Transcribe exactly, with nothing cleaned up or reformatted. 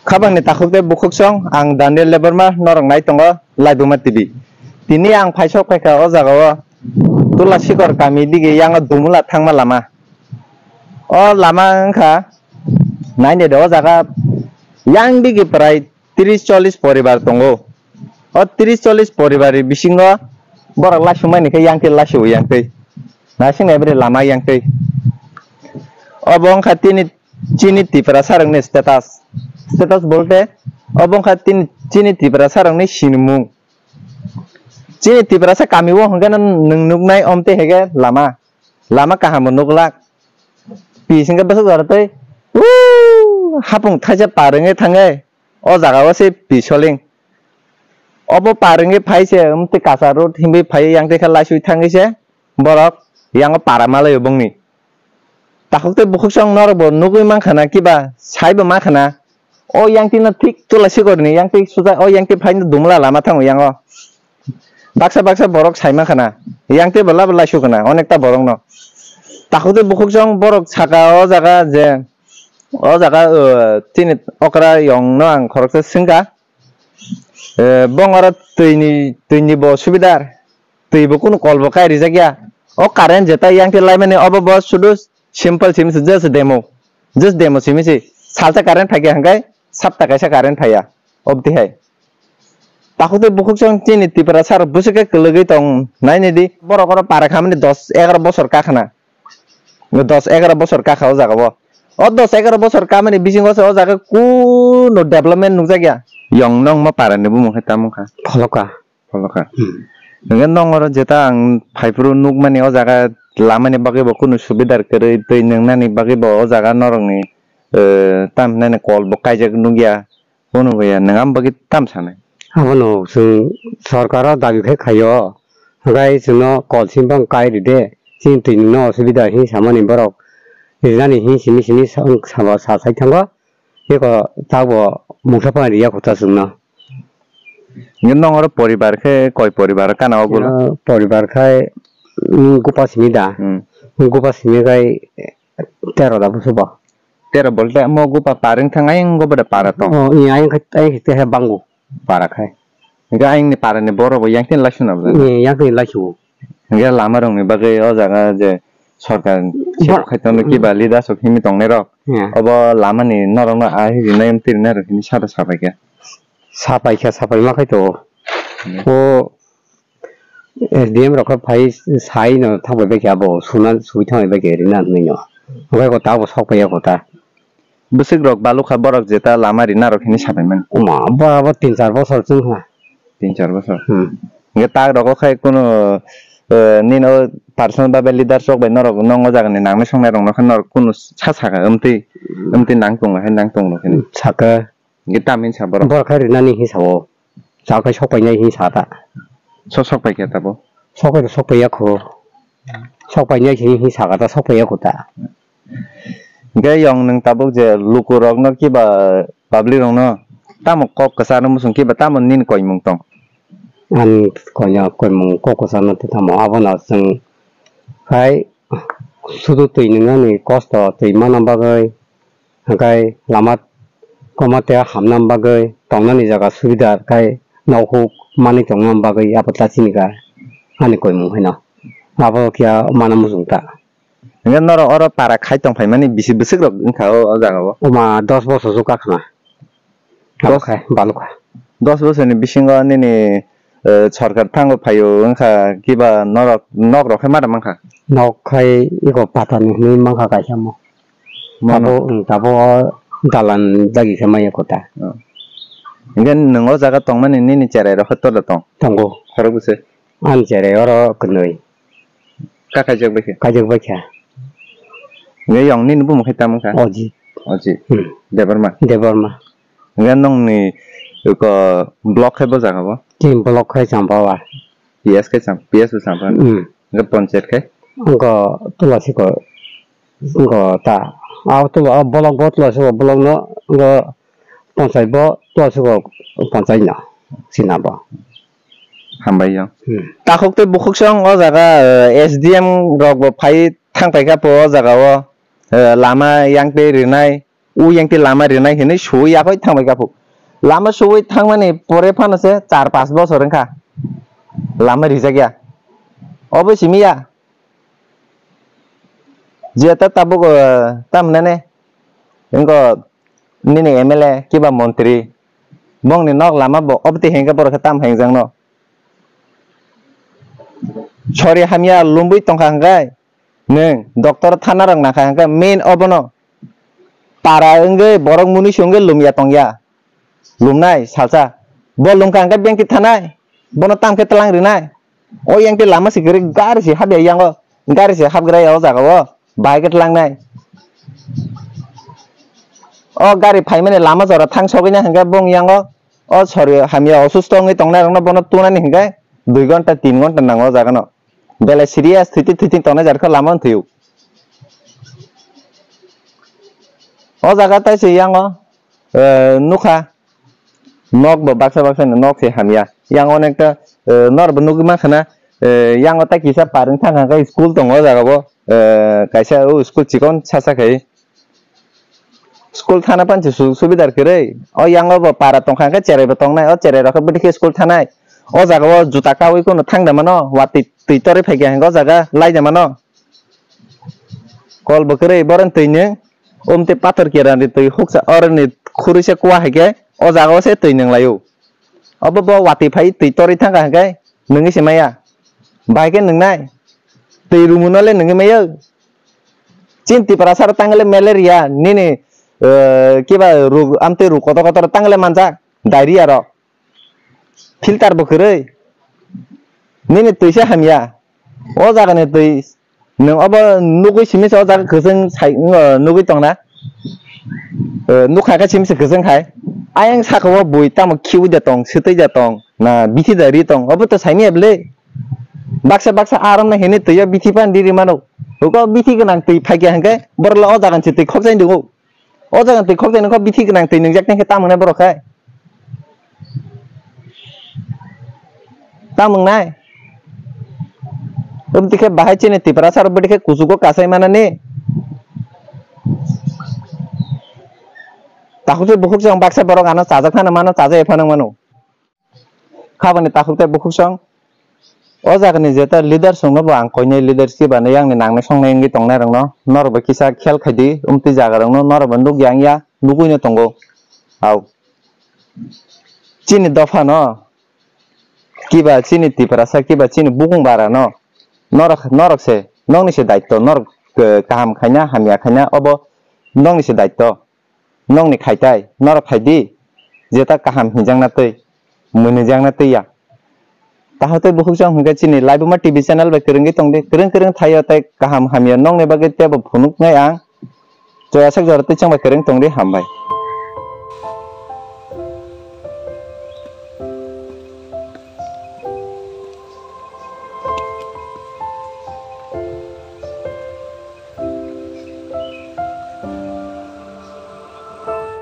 Khabangni takhuk tei bukhuksong, ang Daniel Debbarma, norok nai tongo Laibuma T V. Tini ang phaisok phaikha o jagao, Tula Sikor kami dige yango Dumula thangma lama. O lama wngkha, nainede o jaga yang dige prai tris chollis poribar tongo. O tris chollis poribar ni bisingo borok laisumani khe yang twi laisio yang twi. Naising ebre lama yang twi. Obo wngkha tini chini Tiprasa rokni status. Status bolte obo wngkha tini chini Tiprasa rokni sinimung. Chini Tiprasa kami o hwnkhe no nwng nuknai omte hege lama. Lama kaham bo nuklak. Pis hwnkhe bwswk jora tei, "Wuu, hapung thaisa par wngwi thangwi o jaga o se pis soling." Obo par wngwi phai se, um, tei kacha road himwi phai yang tei khe laiswi thangwi se borok yango para malaio bongni. Takhuk tei bukhuksong norok bo nugwi mankha na kiba saibo mankha na. O yang twi no thik Tula Sikorni yang twi suja, o yang twi phai no Dumla lama thango yang o. Baksa baksa borok sai mankha na. Yang twi bo labo laisu khna, onekta borok no. Takhuk tei bukhuksong borok saka o jaga je, o jaga, uh, chini okra yong no ang khoroksa swngkha. Eh, bong oro twi ni, twi ni bo subidar. Twi bo kunu kol bo kai rijak ya. O current jeta yang twi laimani obo bo sudu simple simi se just demo. Just demo simi se. Salsa current phaikha hwnkhe sapta kaisa current phaiya. Obtwi hai. Takhuk tei bukhuksong chini Tiprasa rok bwswk khe kwlwgwi tong nainidi. Borok oro para khamani dos egaroh bosor kakhna. Dos egaroh bosor kakha o jaga o. O dos egaroh bosor kamani bisingo se o jaga kunu development nukjak ya. Yong nong ma para ni bumung hai tamo kha. Pholoka. Pholoka. Hmm. Hingke nong oro jeta ang phaiphuru nukmani o jaga lamani bagwi bo kunu subidar kwrwi twi nwngnani bagwi bo o jaga norokni, eh, tamhinani kol bo kaijak nukya. Bono bwya nwng am bagwi tam sanai? Abono chwng sorkaro dabi khe khaio, hwnkhe chwngno kol simpang kai ride, chini twi nwngno osubida hinwi samani borok rinani hinwi simi simi sa-, sabo sa sai thango, eko tabo mungsa phano riya kho ta chwngno. Nini nong oro poribar khe koi poribar kana o gulo? Oro poribar khai, mm, gupa simi da. Hmm. Gupa simi khai tero da busubo. Tero bolte mo gupa par wng thang ayang go bada para tong. Oh, iya, ayang khai, ayang khai teha bangu para khai. Hingke ayang ni para ni borok bo yang tin laisuna bo. Iya, yang tin laisu. Hingke lama rok ni bagwi o jaga je sorkar Bo- sebo khai tong kiba leader sok himi tong nai rok. Iya. Obo lama ni norok no ahi rinai am tirinai rok hini sara sapai khe. Sapai khe, sapai ma khai to. Hmm. O S D M rok khe phai sai no thang bai khe abo suna sui thang bai khe rina hinwi no. Hwnkhe ko ta bo sok phai ya ko ta. Bwswk rok balukha borok jeta lama rina rok hinwi sapai mani. Oma bo abo tin char bosor chwng kha. Tin char bosor. Hmm. Hwnkhe tak rogo khai kunu, eh, nini o personal babe leader rok bai norok nong o jaga ni nang nai song nai rok no khe norok kunu sa saka amtwi, amtwi nang tong hai nang tong rok hinwi. Saka. Hingke tamo hinsa borok? Borok khe rinani hinsa o. Chal khai sok painai hinsa ta. Sok sok paikha tabo? Sok pai sok paiya kho. Sok painai hinwi hinsa ta sok paiya kho ta. Hingke yong nwng tabuk je luku rok no kiba public rok no tamo kok kwchar no muchung kiba tamo nini koimung tong? Ani koina koimung kok kwchar no tamo abono chwng khai sudu twi nwngnani kosto twi mana bagwi. Hwnkhe lama kwma tei hamna bagwi tongnani jaga subida khai nok huk manwi tongna bagwi abo ta chini kha ani koimung haino. Abo khe mana muchung ta. Hwnkhe norok oro para khai tong phaimani bisi bwswk rok wngkha o, o jaga o? Oma dos bosor swk kakhna. Dos? Balokha, balokha. Dos bosorni bisingo nini, eh, sorkar thango phaio wngkha kiba norok, nok rok khe mada mankha? Nok khai iko patani hinwi mankha kaisa mo. Mano. Tabo, mm, tabo o dalan dagi khe maya kota. Oh. Hingke nwng o jaga tongmani nini cherai rok khe tola tong? Tongo. Khorok bwse? Ani cherai oro kwnwi. Kha khaijak bai khe? Khaijak bai khe. Hingke yong nini bumung khe tamo kha? Ojit. Ojit. Hmm. Debbarma? Debbarma. Hingke nongni ko block khe bo jaga bo? Chini block khe Champawa. P S khe Cham-, P S bo Champawa. Hmm. Hingke ponchayat khe? Wngkha Tulasiko, wngkha ta. A Tula-, a block bo Tulasiko block no, wngkha ponchayat bo Tulasiko ponchayat no, sina bo. Hambai yong. Hmm. Takhuk tei bukhuk song o jaga, eh, S D M rok bo phai thang paikha po o jaga o, eh, lama yang tei rinai. Uyang tei lama rinai hinwi suwi yakoi thangbai kha phu. Lama suwi thangmani pore phano se char pas bosor wngkha. Lama rijak ya. Obo simi ya. Je ta tabuk, eh, tamnane. Wngkha nini M L A kiba montri. Bongni nok lama bo obti hengkhe borok khe tam hengjak no. Sori hamya lumbui tongkha hwnkhe nwng doctor thana rok nakha hwnkhe main obono para wngwi borok munui se wngwi lumya tongya. Lumnai salsa. Bo lumkha hwnkhe bengti thanai. Bono tam khe tlang rinai. O yang tei lama se kwrwi gari se hapya yango. Gari se hapgra ya o jaga o. Bahai khe tlangnai. O gari phaimani lama jora thang sogwi na hwnkhe bong yango. O sori hamya osusto wngwi tongnai rokno bono tunani hwnkhe dui gonta tin gonta nango o jaga no. Belai serious thwitwi thwitwi tongnai jar khe lama wng thwio. O jaga tai se yango, eh, nukha. Nok bo baksa baksa ni nok se hamya. Yang onekta, eh, nor bo nugwi mankha na, eh, yang o ta kisa paring thang kha school tongo o jaga bo, eh, kaisa o school chikon sasa khai. School thana panchi su-, subidar kwrwi. O yang o bo para tongkha khe cherai bo tongnai. O cherai rok khe bwdikhe school thanai. O jaga o juta kawi kono thang da mano. Watwi twi torwi phai khe hwnkhe o jaga lai da mano. Kol bo kwrwi borok twi nwng. Umtwi pathor kera ni twi huksa oroni khurui se kuwa hai khe o jaga o se twi nwng lai o. Obo bo watwi phai twi torwi thang kha hwnkhe nwngwi se maya. Bahai khe nwngnai. Twi rumu no le nwngwi maya. Chin Tiprasa rok tang le malaria nini, eh, kiba rug, amtwi rug kotor kotor tang le manjak. Diarrhea rok. Filter bo kwrwi. Nini twi se hamya. O jaga ni twi nwng obo nugwi simi se o jaga kwchwng sai, wng, nugwi tong na. Eh, nukha khe simi se kwchwng khai. Ayang saka o bui tamo khiui da tong, swtwi da tong, na bithi da ri tong. Obo to saimaya bwle. Baksa baksa aram na hini twi o bithi pan riri mano. Huko bithi gwnang twi phai khe hwnkhe borok le o jaga ni se twi khokjai nungo. O jaga twi khokjai nokha bithi gwnang twi nwngjak tei khe tam wngnai borok khai. Tam wngnai. Obwti khe bahai chini Tiprasa rok bwdikhe kuchugo kasai manani. Takhuk se bukhuk se baksa borok ano chajak phano mano, chajak phano mano. Khabani takhuk tei bukhuk song. O jagani jeta leader songno bo ang koinai leader si bana yang ni nangnai songnai wngwi tongnai rokno. Norok bo kisa khel khaidi, umtwi jaga rokno norok bo nukya wngya, nugwi no tongo. Au. Chini dopha no, kiba chini Tiprasa, kiba chini bukung bara no, norok, norok se, nokni se daitto, norok, eh, kaham khaina, hamya khaina, obo nokni se daitto. Nokni khaitai, norok khaidi, jeta kaham hinjakna twi, mwnwijakna twi ya. Takhuk tei bukhuk song hwnkhe chini Laibuma T V channel bai kwrwngwi tongdi, kwrwng kwrwng thaio tei kaham hamya nokni bagwi teibo phunuknai ang. Joya sak jora tei chwng bai kwrwng tongdi, hambai.